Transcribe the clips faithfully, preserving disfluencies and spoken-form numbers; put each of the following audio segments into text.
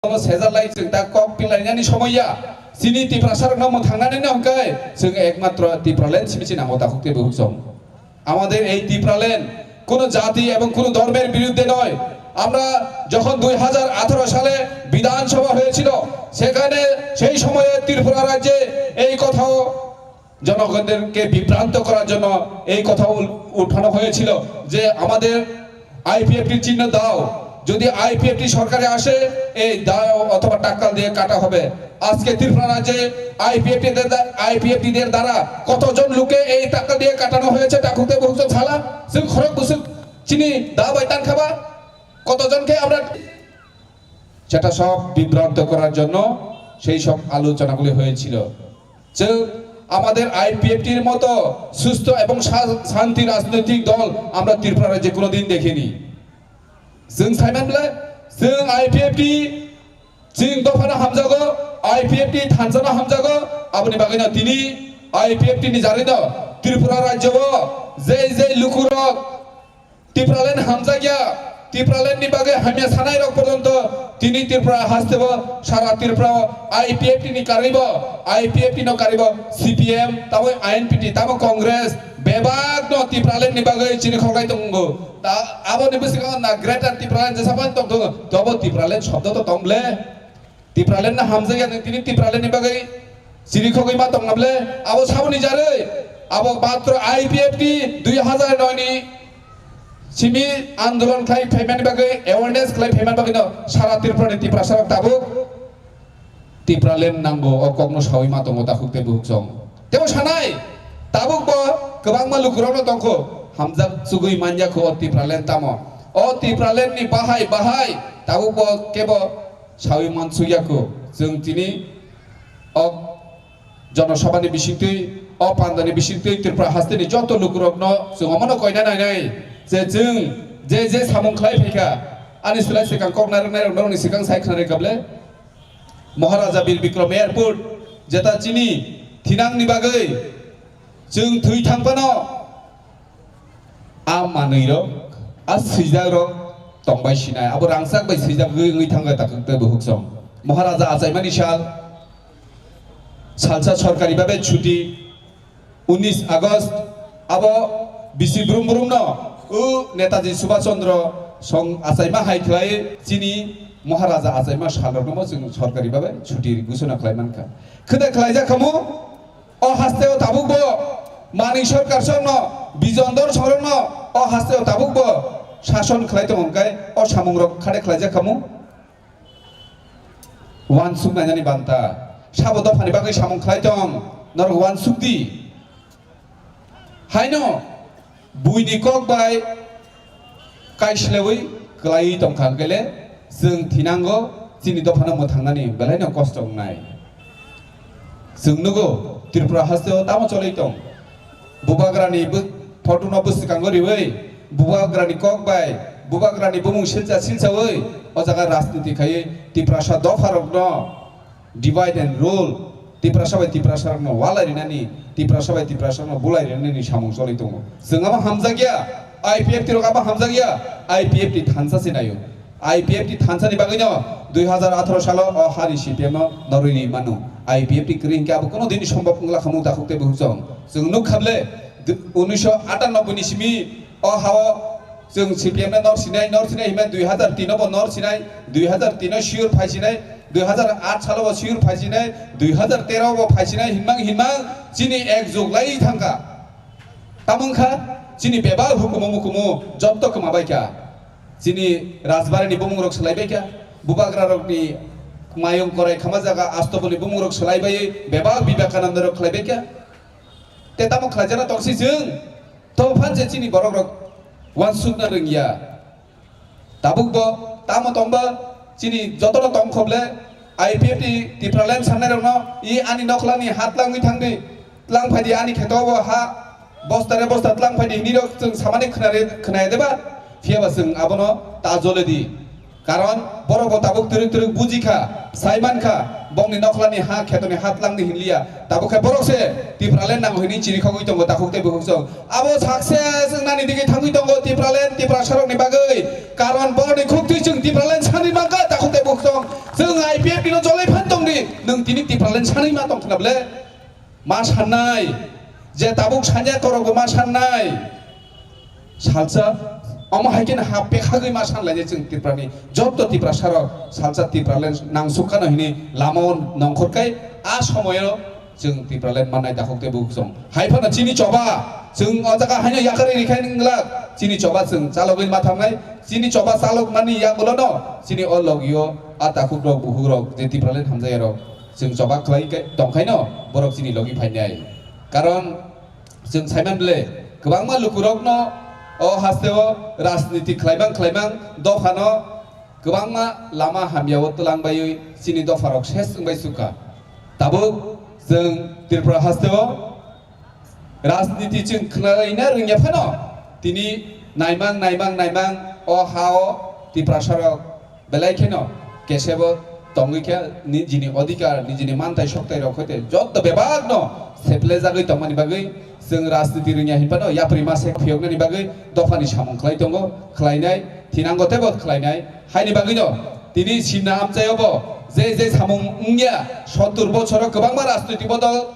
Sejak lai chwng ta kok pilainani somoi ya. Chini Tiprasarokno mwthangnani no hwnkhe chwng ekmatro Tipraland simi chini nango takhuk tei bukhuk song. Amader ei Tipraland কোনো জাতি এবং কোনো ধর্মের বিরুদ্ধে নয়। আমরা যখন দুই হাজার আঠারো সালে বিধানসভা হয়েছিল, সেখানে সেই সময়ে ত্রিপুরা রাজ্যে এই কথাও জনগণদেরকে বিভ্রান্ত করার জন্য এই কথা উল-, উঠানো হয়েছিল যে আমাদের আইপিএফটির চিহ্ন দাও, যদি আইপিএফটি সরকারে আসে এই দাও অথবা টাক্কাল দিয়ে কাটা হবে। আজকে ত্রিপুরা রাজ্যে আইপিএফটি দের দ্বা-, আইপিএফটি দের দ্বারা কতজন লোকে এই টাক্কাল দিয়ে কাটানো হয়েছে, takhuk tei bukhuk song sala, chwng khorok bwswk chini da bai tan khaba, কতজনকে আমরা সেটা সব বিভ্রান্ত করার জন্য সেই সব আলোচনাগুলি হয়েছিল। যে আমাদের আইপিএফটির মতো সুস্থ এবং শা-, শান্তি রাজনৈতিক দল আমরা ত্রিপুরা রাজ্যে কোনোদিন দেখিনি। Chwng saiman bwle, chwng IPFT, chwng dophano hamjago, IPFT thansa no hamjago, aboni bagwi no tini IPFT ni jarwi no Tripura rajyo o je je lukurok Tipraland hamjakya, Tipraland ni bagwi hamya sanai rok porjonto tini Tripura haste bo, sara Tripura o IPFT ni karwi bo, IPFT no karwi bo CPM, tamo INPT, tamo Congress, bebak no Tipraland ni bagwi chini khoklai tongo. Ta aboni bwskango na Greater Tipraland jesa phano tong tongo, tobo Tipraland shobdo to tong ble. Tipraland no hamjakya nung tini Tipraland ni bagwi chirikhogwi ma tongna ble? Abo saboni jarwi, abo matro IPFT দুই হাজার নয় ni simi andolon khlai phaimani bagwi, awareness khlai phaimani bagwi no sara Tripura ni Tiprasa rok tabuk Tipraland nango, o kokno sawi ma tongo takhuk tei bukhuk song. Tebo sanai, tabuk bo kwbangma lukurokno tongkho, hamjak chugwi manya kho o Tipraland tamo. O Tipraland ni bahai bahai tabuk bo kebo sawi mansukya kho. Chwng tini o jonosabhani bisingtwi, o pandani bisingtwi Tripura hasteni joto lukurokno chwng omono koina nainai je chwng je je samung khlai phaikha, ani slai swkang kok narwk nairok norokni swkang sai khna rwkha ble. Maharaja Bir Bikram Airport, jeta chini thinangni bagwi chwng thwi thang phano, a manwirok, a swijakrok tongbai sinai, abo rangchak bai swijagwi wngwi thangkha takhuk tei bukhuk song. Maharaja achaimani sal, salsa sorkari babe chuti, unis August, abo bisi brum brum no, o Netaji Subhash Chandra song achaima hai khlai chini Maharaja achaima salrokno bo chwng sorkari babe chuti ghosona khlai mankha. Khwda khlaijak khamu, o hasteo tabuk bo manwi sorkar songno, Bijon Dor songrokno o hasteo tabuk bo sason khlai tongo hwnkhe o samungrok khade khlaijak khamu. Uansuk nainani banta. Sabo dophani bagwi samung khlai tong, norok uansuk di. Haino buini kok bai kaislawi kwlaiwi tongkha hwnkhe le, chwng thinango chini dophano mwthangnani belaino kosto wngnai. Chwng nugo Tripura hasteo tamo cholwi tong. Bubagrani bw-, photo no bwskango riwi, bubagrani kok bai, bubagrani bumung silcha silchawi, o jaga rajniti khaiwi Tiprasa dopharokno divide and rule, Tiprasa bai Tiprasarokno walai rinani, Tiprasa bai Tiprasarokno bulai rinani samung cholwi tongo. Chwng abo hamjakya, IPFT rok abo hamjakya, IPFT thansa se naio. IPFT thansani bagwino dui hazar atharo salo o hani CPM no norwi ri mano. IPFT kwrwi hinkhe abo kono dini sombhob wngla khamung takhuk tei bukhuk song. Chwng nuk kha ble, du-, unisho atanoboi ni simi o hao chwng CPM no nor sinai, nor sinai hinmai dui hazar tin o bo nor sinai, dui hazar tin o sure phai sinai, dui hazar aat salo bo sure phai sinai, dui hazar tero bo phai sinai hinmang hinmang chini ek jug lai thangkha. Tamo wngkha chini bebak hukumu mukumu jotto kwma baikha. Chini Rajbari ni bumung rok swlai baikha. Bubagra rokni mayung korai khama jaga Astobol ni bumung rok swlai bai bebak Vivekananda rok khlai baikha. Te tamo khlaijana tongsi chwng. To phan je chini borok rok uansukna rwngya. Tabuk bo tamo tongba chini jotono tongkhoble IPFT Tipraland sannairokno i ani nokhlani ha tlangwi thangdi, tlang phaidi ani kheto bo ha bostare bosta tlang phaidi hinwi rok chwng samani khnare-, khnaya deba? Phiyaba chwng abono ta jole di. Karon borok bo tabuk twrwk twrwk buji kha, sai man kha, bongni nokhlani ha khetoni ha twlangni hinliya. Tabuk khe borok se Tipraland nango hinwi chini khogwi tongo takhuk tei bukhuk song. Abo success wngnani digwi thangwi tongo Tipraland Tiprasarokni bagwi. Karon borokni khuktwi chwng Tipraland sanwi mankha takhuk tei bukhuk song. Chwng I P F T no cholai phan tongdi, nwng tini Tipraland sanwi ma tong khna ble? Ma sannai, je tabuk sanya korokbo ma sannai. Salsa, omo hai khe ha pekhagwi ma sanlainai chwng Tiprani jotto Tiprasarok salsa Tipraland nangsuk khano hini lamao nongkhor kai a somoyo chwng Tipraland mannai takhuk tei bukhuk song. Hai phano chini choba, chwng o jaga haino yakarwi rikhaini glak, chini choba chwng chalogwi ma thangnai, chini choba chalokmani yagulono chini o logio a takhukrok bukhukrok je Tipraland hamjaiyarok chwng choba khlai kai tongkhaino borok chini logi phainai. Karon chwng saiman ble kwbangma lukurokno o hasteo rajniti khlaimang khlaimang dophano kwbangma lama hamyao twlang baiwi chini dopharok ses wngbai sukha. Tabuk chwng Tripura hasteo rajniti chwng khwlaina rwngya phano tini naimang naimang naimang o hao Tiprasarok belai kheno kesebo tongwi khe nijini odhikar, nijini manthai soktai rok hoite jotto bebak no seplejagwi tongmani bagwi chwng rajniti rwngya hinphano yapri mase phiyoknani bagwi dophani samung khlai tongo, khlainai, thinango teibo khlainai. Haini bagwino tini simna amchaio bo je je samung wngya, sottur bochoro kwbangma rajniti bodol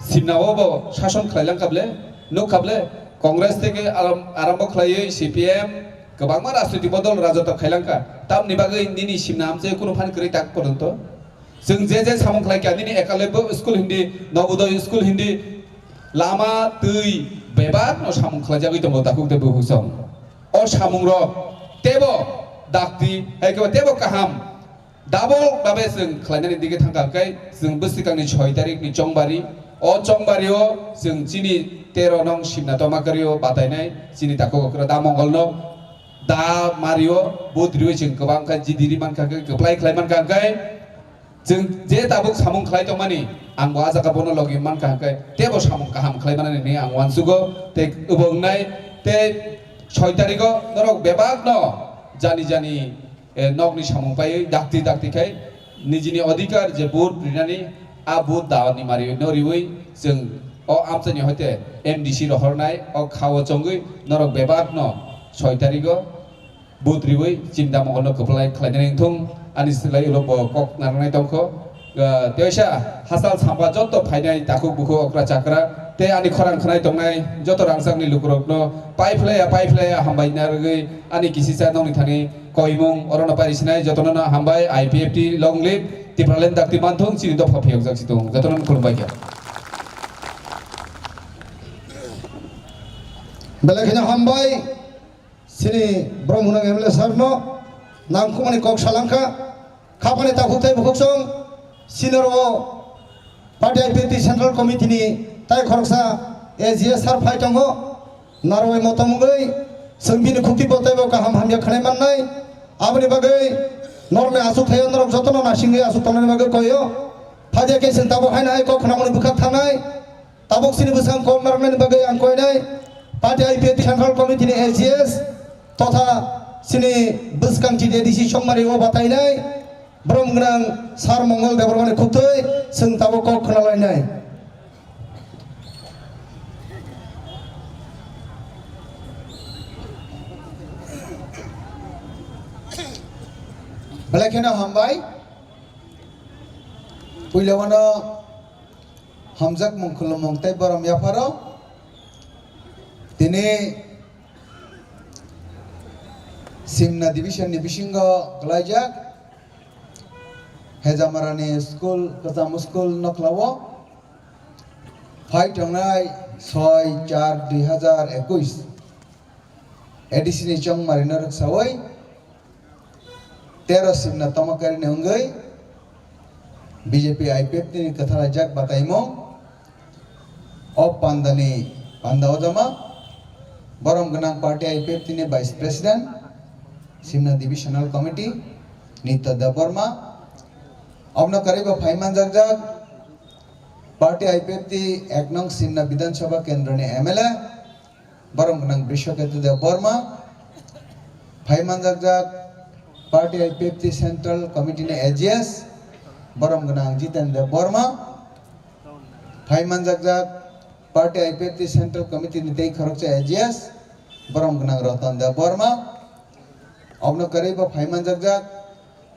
Simnao bo sason khlai lang kable, nuk kable, Congress theke aram-, arambo khlaiwi C P M, kwbangma rajniti bodol rajotto khai lang kha. Tamni bagwi nini simna amchaio kunu phan kwrwi tak porjonto. Chwng je je samung khlai kha, nini Ekalavya school hindi, Navodaya school hindi, lama, twi, bebak no samung khlaijagwi tongo takhuk tei bukhuk song. O samung rok teibo dakti, hai khe teibo kaham. Double babe chwng khlainani dige thangkha hwnkhe chwng bwswkangni soi tarikni chongbari. O chongbario chwng chini tero nong simna tongma kwrwio batainai chini takhuk okra da Mongolno da mario vote riwi chwng kwbang kha jidiri mankha hwnkhe kwplai khlai mankha hwnkhe chwng je tabuk samung khlai tongmani ang bo a jaga bono logi mankha hwnkhe teibo samung kaham khlai manani hinwi ang uansugo tei obo wngnai tei soi tarigo norok bebakno jani jani eh, nokni samung paiwi dakti dakti khai nijini odhikar je vote rinani a vote dani mari no riwi chwng o amchaini hoite M D C rohornai o khao chongwi norok bebak no soi tarigo vote riwi chini da Mongol no kwplai khlainani wngthung ani slai ulo bo kok narwknai tongkho. Ah, teisa hachal samba jotto phainai takhuk bukhuk okra chakra tei ani khorang khnai tongnai joto rangchakni lukurokno pai phlaiya pai phlaiya hambai narwgwi ani kisisa nokni thani koimung orono pari sinai jotono no hambai I P F T long live Tipraland dakti manthung chini dopha phiyokjak situng jotono no khulumbai kha. Belai kheno hambai. Chini borok mwnang M L A sir no nangkukmani kok salangkha. Khapani takhuk tei bukhuk song senior o party I P F T Central Committee ni tai khoroksa A G S sir phai tongo. Narwai motom wngwi chwng bini khukti bo teibo kaham hamya khnai mannai. Aboni bagwi norokni aswk thaio norok jotono nasingwi aswk tongnani bagwi koio. Phadia khe chwng tabuk haino hai kok khnamani bwkhak thangnai. Tabuk chini bwskango kok narwknani bagwi ang koinai party I P F T Central Committee ni A G S totha chini bwskang chini A D C Chongmari o batainai borok gwnang Sir Mongol Debbarmani khuktwi chwng tabuk kok khwnalainai. Belai kheno hambai. Puila wano hamjakmung khulumung tei borom yapharo tini Simna division ni bisingo kwlaijak Hejamarani school, kwcham school nokhlao phai tongnai soi char dui hazar ekush A D C ni chongmarino rwksawi tero simna tomakarini wngwi B J P I P F T ni kwthalaijak bataimung o pandani panda ojama borom gwnang party I P F T ni vice president, Simna divisional committee, Nitya Debbarma, obno kwrwi bo phai manjakjak party I P F T ek nong Simna Bidhan Sabha kendroni M L A, borom gwnang Brishaketu Debbarma, phai manjakjak Party I P F T Central Committee ni A G S, borom gwnang Jiten Deb Borma. Phai manjakjak Party I P F T Central Committee ni tei khoroksa A G S, borom gwnang Ratan Deb Borma. Obno kwrwi bo phai manjakjak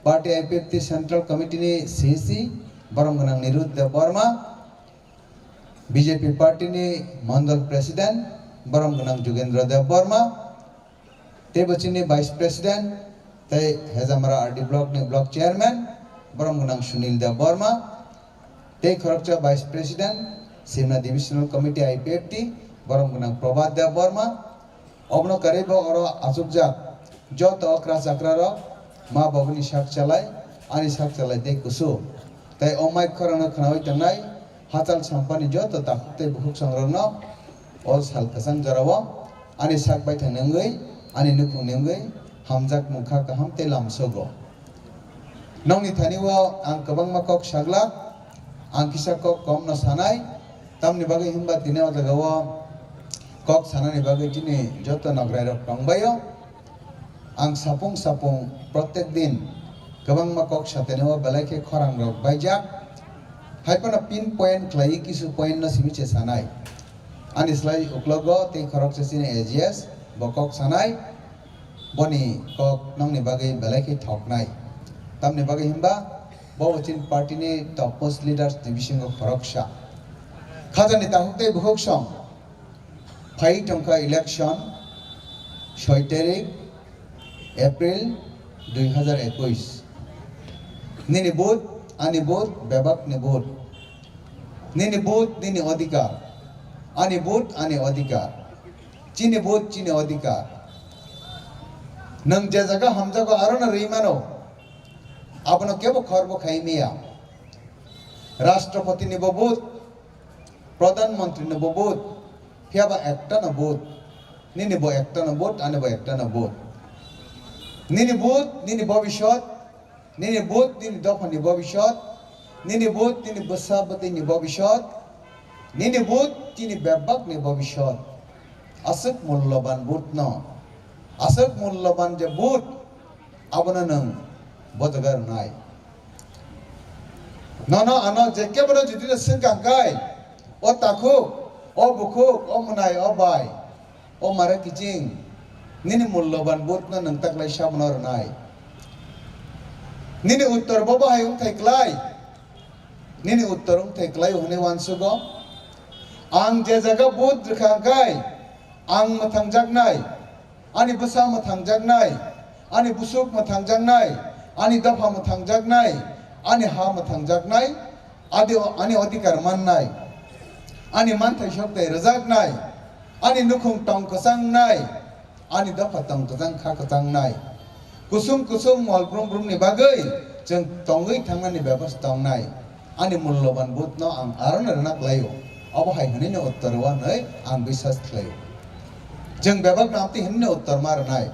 Party I P F T Central Committee ni C C, borom gwnang Nirud Deb Borma. B J P party ni Mandal President, borom gwnang Jugendra Deb Borma. Tei bo chini Vice President, tei Hejamara R D Block ni Block Chairman, borom gwnang Sunil Deb Borma. Tei khoroksa Vice President, Simna Divisional Committee I P F T, borom gwnang Prabhat Deb Borma. Obno kwrwi bo oro achukjak joto okra chakra rok, ma babuni sak chalai, ani sak chalai tei kusu. Tei o mic khorangno khnawi tongnai hachal sampani joto takhuk tei bukhuk songrokno o sal kwchang jorao ani sak baithang ni wngwi, ani nukhung ni wngwi hamjak mungkha kaham tei lamsogo. Nokni thani o ang kwbangma kok saglak, ang kisa kok komno sanai, tamni bagwi hwnba tini o jagao kok sanani bagwi chini joto nograi rok tongbaio. Ang sapung sapung protek din kwbangma kok satani o belai khe khorang rok baijak. Haiphano pin point khlaiwi kisu point no simi se sanai. Ani slai uklogo tei khoroksa chini A G S bo kok sanai. Boni kok nokni bagwi belai khe thoknai. Tamni bagwi hwnba bo chini party ni topmost leaders ni bisingo khoroksa. Khajani takhuk tei bukhuk song phai tongkha election soi tarik April dui hazar ekush. Nini vote, ani vote, bebak ni vote. Nini vote, nini odhikar. Ani vote, ani odhikar. Chini vote, chini odhikar. Nwng je jaga hamjago aro no rwi mano. Abono kebo khorbo khai miya. Rashtrapati ni bo vote, Pradhan Mantri ni bo vote, phiya ba ekta no vote. Nini bo ekta no vote, ani bo ekta no vote. Nini vote, nini bobisot, nini vote, nini dopha ni bobisot, nini vote, nini bwsa bwtwi ni bobisot, nini vote, chini bebak ni bobisot. Aswk mulloban vote no, aswk mulloban je vote, abono nwng bo jaga rwnai. Nono ano je kebono jodi no swngkha hwnkhe, o takhuk, o bukhuk, o mwnai, o bai, o mare kiching, nini mulloban vote no nwng taklai sabono rwnai. Nini uttor bo bahai wngthai klai, nini uttor wngthai klai hwnwi uansugo. Ang je jaga vote rwkha hwnkhe, ang mwthangjaknai. Ani bwsa mwthangjaknai, ani busuk mwthangjaknai, ani dopha mwthangjaknai, ani ha mwthangjaknai, adi-, ani odhikar mannai, ani manthai soktai rwjaknai, ani nukhung tong kwchangnai, ani dopha tong kwchang kha kwchangnai, kusung kusung mol brum brumni bagwi chwng tongwi thangnani bebostha tongnai. Ani mulloban vote no ang arono rwna klaio. Obo hai hwnwi no uttor rw hwnwi ang biswas khlaio. Chwng bebak no amtwi hwnwi no uttor ma rwnai.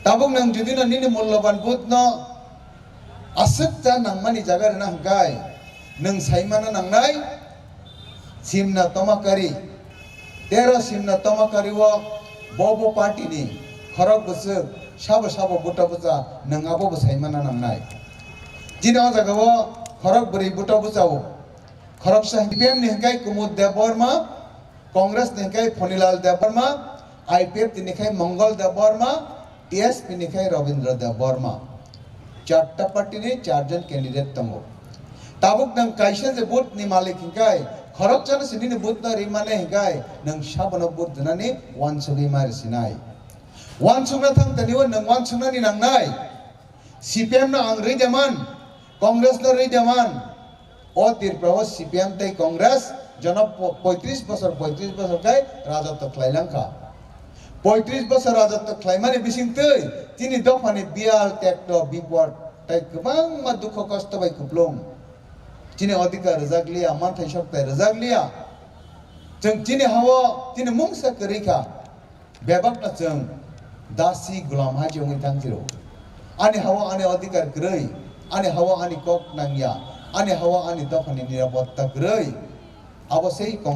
Tabuk nwng jodi no nini mulloban vote no aswk cha nangmani jaga rwna hwnkhe nwng sai mana nangnai simna tomakari. Tero simna tomakari o bo bo party ni khorok bwswk sabo sabo buta bucha nwng abo bo sai mana nangnai. Chini o jaga o khorok bwrwi buta bucha o. Khoroksa C P M ni hwnkhe Kumud Debbarma, Congress ni hwnkhe Phanilal Debbarma, I P F T ni hwnkhe Mongol Debbarma, T S P ni hwnkhe Rabindra Debbarma. Charta party ni charjon candidate tongo. Tabuk nwng kaisa je vote ni malik hwnkhe, khoroksa no sini ni vote no rimani hwnkhe, nwng sabono vote dinani uansugwi ma risinai. Uansukna thang tani o nwng uansuknani nangnai. C P M no ang rwi deman, Congress no rwi deman. O Tripura o C P M tei Congress jono po-, poitris bosor, poitris bosor khe rajotw khlai langkha. Poitris bosor rajotw khlaimani bisingtwi chini dophani biyal, tekto, bipod tei kwbangma dukho kosto bai kuplung. Chini odhikar rwjakliya, manthai soktai rwjakliya. Chwng chini ha-o chini mungsa kwrwi kha. Bebakno chwng dasi gulam hai se wngwi thang siro. Ani ha-o ani odhikar kwrwi, ani ha-o ani kok nangya, ani ha-o ani dophani nirapotta kwrwi. Abo sei Congress